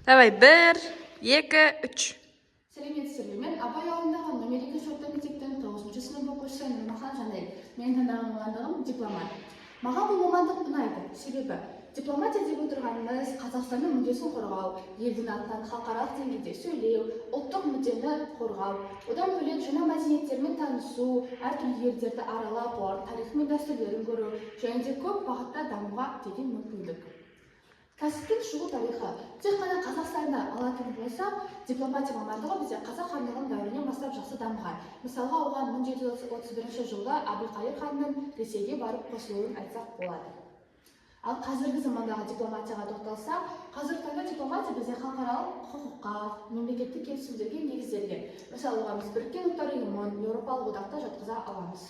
Давай, бір, екі, үш. Сәлеметсіздер ме? Мен Абай ауылындағы номер 2 орта мектептің 9 сынып оқушысы Нұрмахан Жанел. Менің таңдаған мамандығым – дипломат. Маған бұл мамандық ұнайды, себебі дипломатия деп отырғанымыз – Қазақстанның мүддесін қорғау, елдің атынан халықаралық деңгейде сөйлеу, ұлттық мүддені қорғау, одан бөлек жаңа мәдениеттермен танысу, әртүрлі елдерді аралап, олардың тарихы мен дәстүрлерін көру және де көп бағытта дамуға деген мүмкіндік. Кәсіптің шығу тарихы. Тек қана Қазақстанда алатын болсақ, дипломатия мамандығы бізде Қазақ хандығының дәуірінен бастап жақсы дамыған. Мысалға, оған 1731 жылы Әбілқайыр ханның Ресейге барып қосылуын айтсақ болады. Ал қазіргі замандағы дипломатияға тоқталсақ, қазіргі таңда дипломатия бізде халықаралық құқыққа, мемлекеттік келісімдерге негізделген. Мысалы, оған біз Біріккен Ұлттар Ұйымын, Еуропалық Одақты жатқыза аламыз.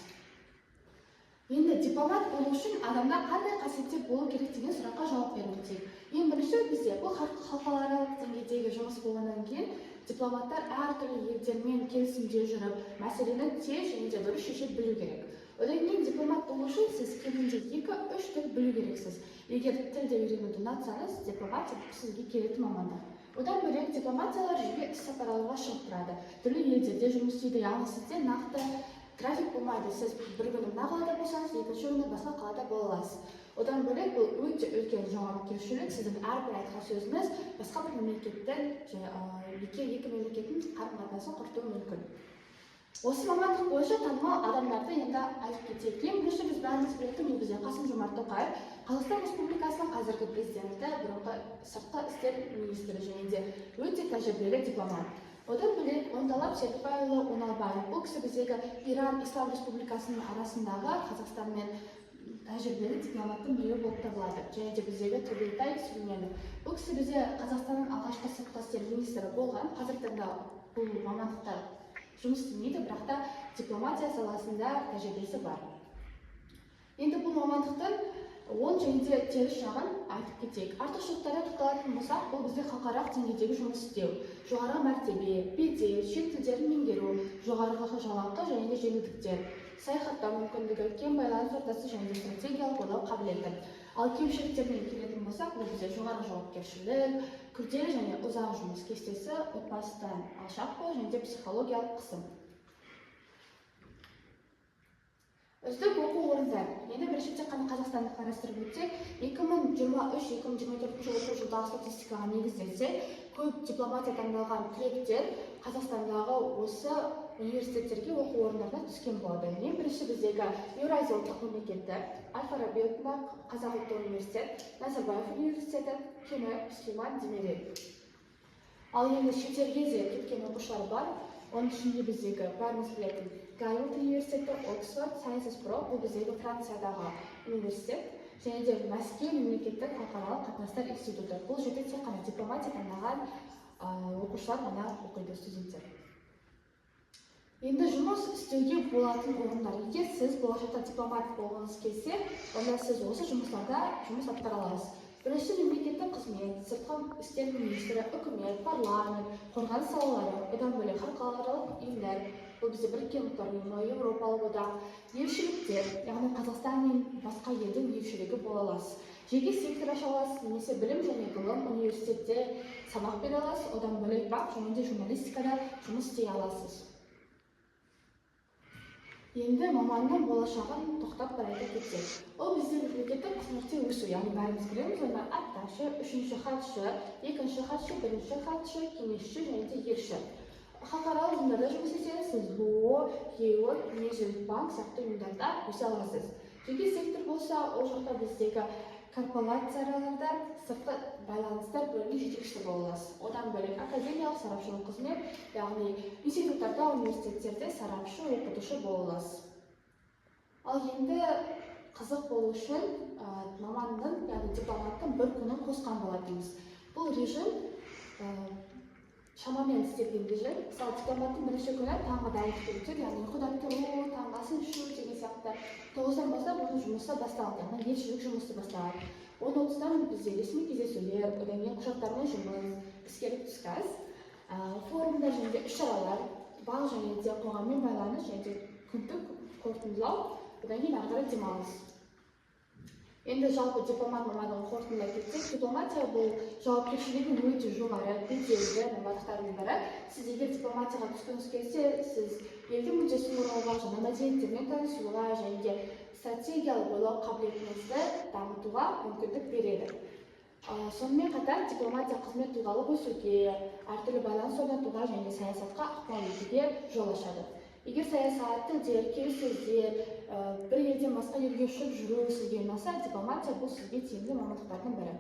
Енді дипломат болу үшін адамда қандай қасиеттер болу керек деген сұраққа жауап беріп өтейік. Ең бірінші, бізде бұл халықаралық деңгейдегі жұмыс болғаннан кейін, дипломаттар әртүрлі елдермен келісімде жүріп, мәселені тез және де дұрыс шеше білу керек. Одан кейін дипломат болу үшін сіз кемінде екі үш тіл білу керексіз. Егер тілді үйренуді ұнатсаңыз, дипломатия сізге келетін мамандық. Одан бөлек дипломатиялар жиі іссапарларға шығып тұрады, түрлі елдерде жұмыс істейді, яғни сізде нақты график болмайды: сіз бір күні мына қалада болсаңыз, екінші күні басқа қалада бола аласыз. Одан бөлек бұл өте үлкен жауапкершілік. Сіздің әрбір айтқан сөзіңіз басқа бір мемлекеттің және екі мемлекеттің қарым қатынасын құртуы мүмкін. Осы мамандық бойынша танымал адамдарды енді айтып кетейік. Ең бірінші, біз бәріміз білетін, бұл бізде Қасым Жомарт Тоқаев, Қазақстан Республикасының қазіргі президенті, бұрынғы сыртқы істер министрі және де өте тәжірибелі дипломат. Одан бөлек Оңталап Серікбайұлы Оналбаев. Бұл кісі біздегі Иран Ислам Республикасының арасындағы Қазақстанмен тәжірибелі дипломаттың біреуі болып табылады. Және де біздегі Төлеутай Сүлейменов. Бұл кісі бізде Қазақстанның алғашқы сыртқы істер министрі болған. Қазіргі таңда бұл мамандықта жұмыс істемейді, бірақ та дипломатия саласында тәжірибесі бар. Енді бұл мамандықтың оң және де теріс жағын айтып кетейік. Артықшылықтарына тоқталатын болсақ, бұл бізде халықаралық деңгейдегі жұмыс істеу, жоғарғы мәртебе, бедел, шет тілдерін меңгеру, жоғарғы жалақы және де жеңілдіктер, саяхаттау мүмкіндігі, кең байланыс ортасы және де стратегиялық ойлау қабілеті. Ал кемшіліктеріне келетін болсақ, бұл бізде жоғарғы жауапкершілік, күрделі және ұзақ жұмыс кестесі, отбасыдан алшақ болу және де психологиялық қысым. Үздік оқу орындары. Енді бірінші тек қана Қазақстанды қарастырып өтсек, 2023-2024 оқу жылдағы статистикаға негізделсе, көп дипломатия таңдалған түлектер Қазақстандағы осы университеттерге, оқу орындарына түскен болады. Ең бірінші біздегі Еуразия ұлттық мемлекеті, әл Фараби атындағы Қазақ ұлттық университет, Назарбаев университеті, КЕМЭП, Сүлейман Демирел. Ал енді шетелге де кеткен оқушылар бар. Оның ішінде біздегі бәріміз білетін Гарвард университеті, Оксфорд, Sciences Po, бұл біздегі Франциядағы университет, және де Мәскеу мемлекеттік халықаралық қатынастар институты. Бұл жерде тек қана дипломатия таңдаған оқушылар ғана оқиды, студенттер. Енді жұмыс істеуге болатын орындар. Егер сіз болашақта дипломат болғыңыз келсе, онда сіз осы жұмыстарда жұмыс атқара аласыз. Бірінші, мемлекеттік қызмет, сыртқы істер министрі, үкімет, парламент, қорғаныс салалары, одан бөлек халықаралық ұйымдар, бұл бізде Біріккен Ұлттар Ұйымы, Еуропалық Одақ, елшіліктер, яғни Қазақстан мен басқа елдің елшілігі бола аласыз. Жеке сектор аша аласыз немесе білім және ғылым, университетте сабақ бере аласыз, одан бөлек БАҚ және де журналистикада жұмыс істей аласыз. Енді маманның болашағын тоқтап бір айта кетсек, ол бізде мемлекеттік қызметте өсу, яғни бәріміз білеміз оны: атташе, үшінші хатшы, екінші хатшы, бірінші хатшы, кеңесші және де елші. Халықаралық ұйымдарда жұмыс істесеңіз, сіз БҰҰ, ЕО, Дүниежүзілік банк сияқты ұйымдарда өсе аласыз. Жеке сектор болса, ол жақта біздегі корпорацияларда сыртқы байланыстар бөлімінің жетекшісі бола аласыз. Одан бөлек академиялық, сарапшылық қызмет, яғни институттарда, университеттерде сарапшы, оқытушы бола аласыз. Ал енді қызық болу үшін маманның, яғни дипломаттың бір күнін қосқан болатынбыз. Бұл режим шамамен істелген режим. Мысалы, дипломаттың бірінші күні таңғы дайындықпен өтеді, яғни ұйқыдан тұру, таңғы асын ішу деген сияқты. 9-дан бастап оның жұмысы басталады, яғни елшілік жұмысы басталады. 10:30-дан бізде ресми кездесулер, одан кейін құжаттармен жұмыс, іскерлік түскі ас, форумдар және де іс шаралар, БАҚ және де қоғаммен байланыс және де күндік қорытындылау, одан кейін ары қарай демалыс. Енді жалпы дипломат мамандығын қорытындылай кетсек, дипломатия бұл жауапкершілігі өте жоғары, беделді мамандықтардың бірі. Сіз егер дипломатияға түскіңіз келсе, сіз елдің мүддесін қорғауға, жаңа мәдениеттермен танысуға және де стратегиялық ойлау қабілетіңізді дамытуға мүмкіндік береді. Сонымен қатар дипломатия қызмет тұлғалық өсуге, әртүрлі байланыс орнатуға және саясатқа ықпал етуге жол ашады. Егер саясат, тілдер, келіссөздер, бір елден басқа елге ұшып жүру сізге ұнаса, дипломатия бұл сізге тиімді мамандықтардың бірі.